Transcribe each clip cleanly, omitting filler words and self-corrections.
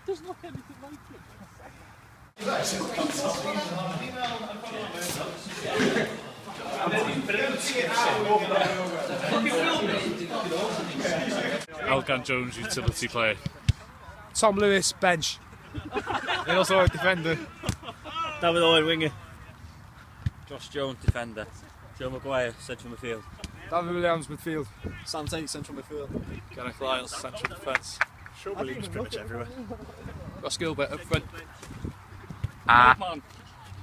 Doesn't look anything like it. Elgan Jones, utility player. Tom Lewis, bench. And also a defender. David Owen, winger. Josh Jones, defender. Joe Maguire, central midfield. David Williams, midfield. Sam Tate, central midfield. Gareth Lyles, central defence. Sean Williams pretty much everywhere. Ross Gilbert up front. A... Man.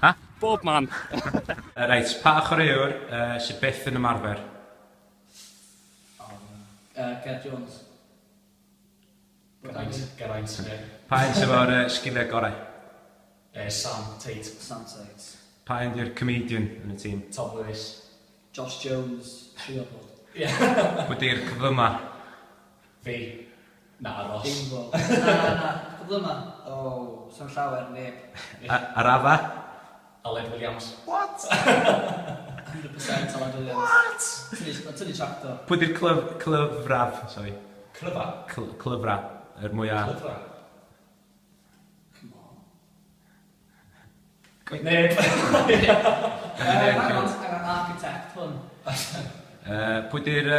Ha? Bob man. Reit, pa chwaraewr sydd byth yn ymarfer? Ged Jones. Geraint, Geraint, ie. Pa un sydd efo'r sgiliau gorau? Sam Tate. Sam Tate. Pa un di'r comedian yn y tîm? Tom Lewis. Josh Jones, trio bod. Ie. Pwy di'r cyflyma? Fi. Na, Ross. Dim fo. Na, na, cyflyma. O, so'n llawer, neb. Arafa? Aled Williams. What? 100% Aled Williams. What? Tynnu tractor. Pwy di'r clyfraf, sorry. Clyfa? Clyfra, yr mwyaf. Clyfra. Come on. Neb. Hang on, hang on, architect, hwn. Pwy di'r,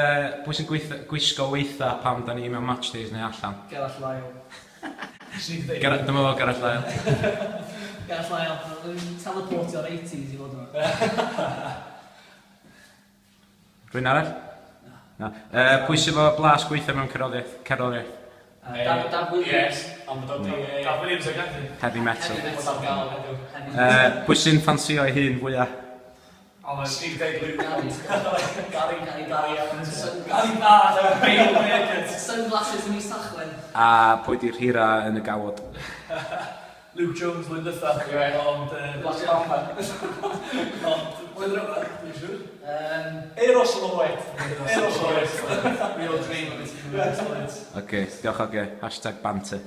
pwy sy'n gwisgo weitha pam da ni mewn match days neu allan? Gerallt Lyle. Dyma fo, Gerallt Lyle. Gerallt Lyle, dwi'n teleportio'r 80s i fod yma. Rwy'n arall? Na. Pwy sy'n efo blas gweithio mewn cerddoriaeth? Cerddoriaeth? Daf Williams. Yes, ond bod o'n Daf Williams ag ati. Heavy metal. Heavy metal. Heavy metal. Pwy sy'n ffansio ei hun fwyaf? Steve Dave Luke. Gary. Gary, Gary Gary Evans. Sun- Gary Bard. Bale Naked. Sunglasses yn East Tachwen. A pwy di'r hira yn y gawod? Luke Jones, Lindetha. Ond... Black Mamba. Ond... Blwyddyn yma, dwi'n siŵr. Eros yn oed. Eros yn oed. Real dream of it. Oce, diolch oce. #banter.